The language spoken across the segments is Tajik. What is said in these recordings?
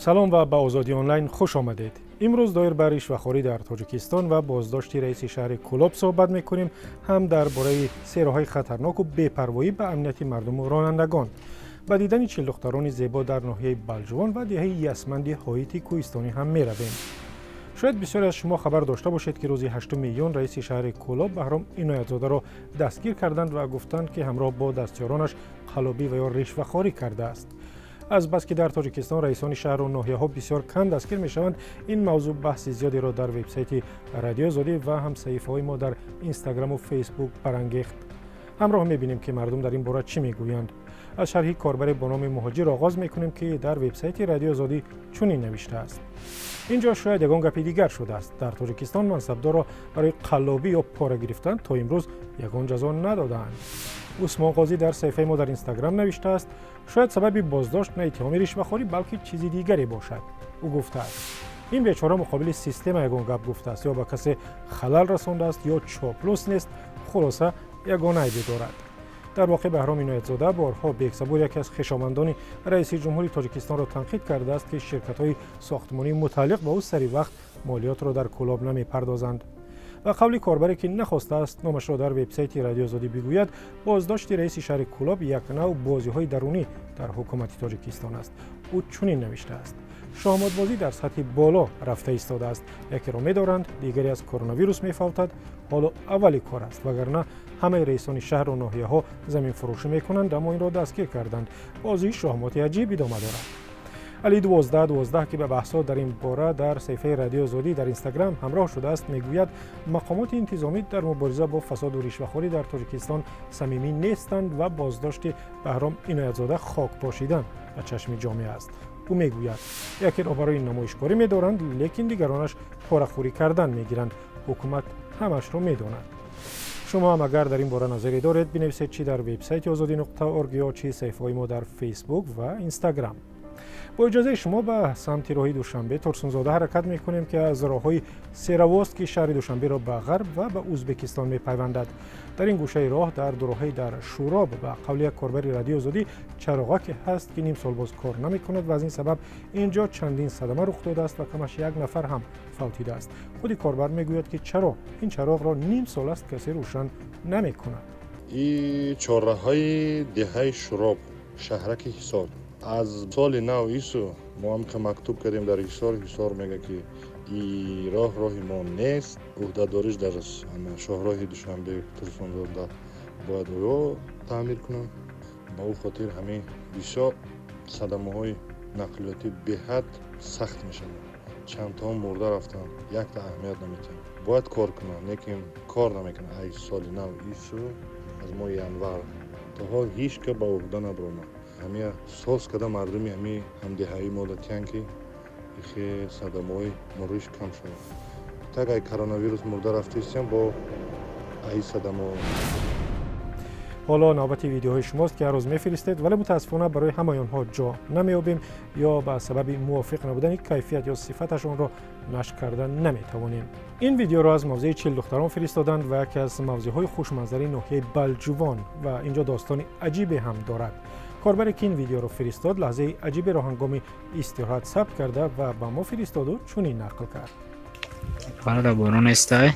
Салом ва ба Озодӣ онлайн хуш омадед. Имрӯз доир ба ришвахорӣ дар Тоҷикистон ва боздошти раиси шаҳри Кӯлоб суҳбат мекунем, ҳам дар бораи сероҳои хатарноку бепарвоӣ ба амнияти мардуму ронандагон, ба дидани чилдухтарони зебо дар ноҳияи Балҷувон ва деҳаи Ясманди ҳоити кӯҳистонӣ ҳам меравем. Шояд бисёре аз шумо хабар дошта бошед, ки рӯзи 8 июн раиси шаҳри Кӯлоб Баҳром Иноятзодаро дастгир карданд ва гуфтанд, ки ҳамроҳ бо дастёронаш қаллобӣ ва ё ришвахорӣ кардааст. Аз бас ки дар Тоҷикистон раисони шаҳру ноҳияҳо бисёр кам дастгир мешаванд, ин мавзӯъ баҳси зиёдеро дар вебсайти Радиои Озодӣ ва ҳам саҳифаҳои мо дар Инстаграму Фейсбук барангехт. Ҳамроҳ мебинем, ки мардум дар ин бора чӣ мегӯянд. Аз шарҳи корбаре бо номи Муҳоҷир оғоз мекунем, ки дар вебсайти Радиои Озодӣ чунин навиштааст: инҷо шояд ягон гапи дигар шудааст. Дар Тоҷикистон мансабдорро барои қаллобӣ ё пора гирифтан то имрӯз ягон ҷазо надодаанд. Усмон Қозӣ дар саҳифаи мо дар Инстаграм навиштааст: шояд сабаби боздошт на иттиҳоми ришвахорӣ, балки чизи дигаре бошад. Ӯ гуфтааст: ин бечора муқобили система ягон гап гуфтааст, ё ба касе халал расондааст, ё чоплус нест, хулоса ягон айбе дорад. Дар воқеъ Баҳром Иноятзода борҳо Бексабур, яке аз хешомандони раиси ҷумҳури Тоҷикистонро танқид кардааст, ки ширкатҳои сохтмонии мутааллиқ ба ӯ сари вақт молиётро дар Кӯлоб намепардозанд. Ба қавли корбаре, ки нахостааст номашро дар вебсайти Радиои Озодӣ бигӯяд, боздошти раиси шаҳри Кӯлоб як нав бозиҳои дарунӣ дар ҳукумати Тоҷикистон аст. Ӯ чунин навиштааст: шоҳмотбозӣ дар сатҳи боло рафта истодааст. Якеро медоранд, дигаре аз коронавирус мефавтад. Ҳоло аввали кор аст, вагарна ҳамаи раисони шаҳру ноҳияҳо заминфурӯшӣ мекунанд, аммо инро дастгир карданд. Бозии шоҳмоти аҷиб идома дорад. Али 1212, ки ба баҳсҳо дар ин бора дар саҳифаи Радиои Озодӣ дар Инстаграм ҳамроҳ шудааст, мегӯяд мақомоти интизомӣ дар мубориза бо фасоду ришвахорӣ дар Тоҷикистон самимӣ нестанд ва боздошти Баҳром Иноятзода хок пошидан ба чашми ҷомеа аст. Ӯ мегӯяд якеро барои намоишкорӣ медоранд, лекин дигаронаш порахӯрӣ кардан мегиранд. Ҳукумат ҳамашро медонад. Шумо ҳам агар дар ин бора назаре доред, бинависед чӣ дар вебсайти озодӣ.орг ё чӣ саҳифаҳои мо дар Фейсбук ва Инстаграм. Бо иҷозаи шумо ба самти роҳи Душанбе Турсунзода ҳаракат мекунем, ки аз роҳҳои серавост, ки шаҳри Душанберо ба ғарб ва ба Ӯзбекистон мепайвандад. Дар ин гӯшаи роҳ дар дуроҳаи дар Шӯроб, ба қавли як корбари Радиои Озодӣ, чароғаке ҳаст, ки ним сол боз кор намекунад ва аз ин сабаб инҷо чандин садама рух додааст ва камаш як нафар ҳам фавтидааст. Худи корбар мегӯяд, ки чаро ин чароғро ним сол аст касе рӯшан намекунад. И чорраҳаи деҳаи Шӯроб, шаҳраки Ҳисор. Аз соли нав ису мо ҳам ки мактуб кардем дар Ҳисор, Ҳисор мега, ки и роҳ роҳи мо нест, ӯҳдадориш дар шоҳроҳи Душанбе Турсунзода бояд ӯ таъмир кунанд. Ба ӯ хотир ҳамин бисёр садамаҳои нақлиётӣ беҳад сахт мешаванд. Чандтаҳо мурда рафтанд, якта аҳамият наметиҳанд. Бояд кор кунанд, лекин кор намекунанд. Ай соли нав ису аз моҳи январ то ҳол ҳеҷ ка ба ӯҳда набаромад. Ҳамия соз карда мардуми ҳами ҳамдеҳаи мо датиян, ки ихе садамаҳои муриш кам шавад. Так ай коронавирус мурда рафтаистиям бо ай садамаҳо. Ҳоло навбати видеоҳои шумост, ки ҳар рӯз мефиристед, вале мутаассифона барои ҳамаи онҳо ҷо намеёбем ё ба сабаби мувофиқ набудани кайфият ё сифаташонро нашр карда наметавонем. Ин видеоро аз мавзеи Чилдухтарон фиристоданд ва яке аз мавзеъҳои хушманзари ноҳияи Балҷувон ва инҷо достони аҷибе ҳам дорад. Корбаре, ки ин видеоро фиристод, лаҳзаи аҷиберо ҳангоми истироҳат сабт карда ва ба мо фиристоду чунин нақл кард. Парада борон эстай,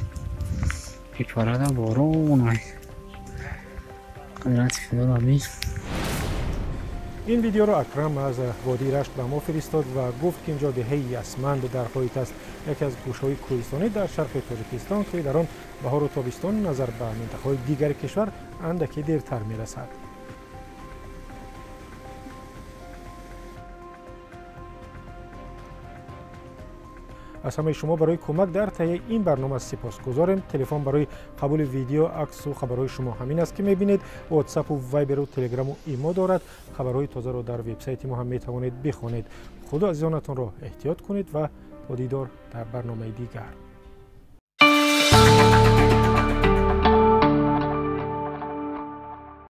парада борон қадрати худоро бин. Ин видеоро Акрам аз водии Рашт ба мо фиристод ва гуфт, ки инҷо деҳаи Ясманд дар ҳоит аст, яке аз гӯшаҳои кӯҳистонӣ дар шарқи Тоҷикистон, ки дар он баҳору тобистон назар ба минтақаҳои дигари кишвар андаке дертар мерасад. Аз ҳамаи шумо барои кӯмак дар таҳияи ин барнома сипосгузорем. Телефон барои қабули видео, аксу хабарҳои шумо ҳамин аст, ки мебинед. Ватсапу Вайберу Телеграму Имо дорад. Хабарҳои тозаро дар вебсайти мо ҳам метавонед бихонед. Худу азизонатонро эҳтиёт кунед ва то дидор дар барномаи дигар.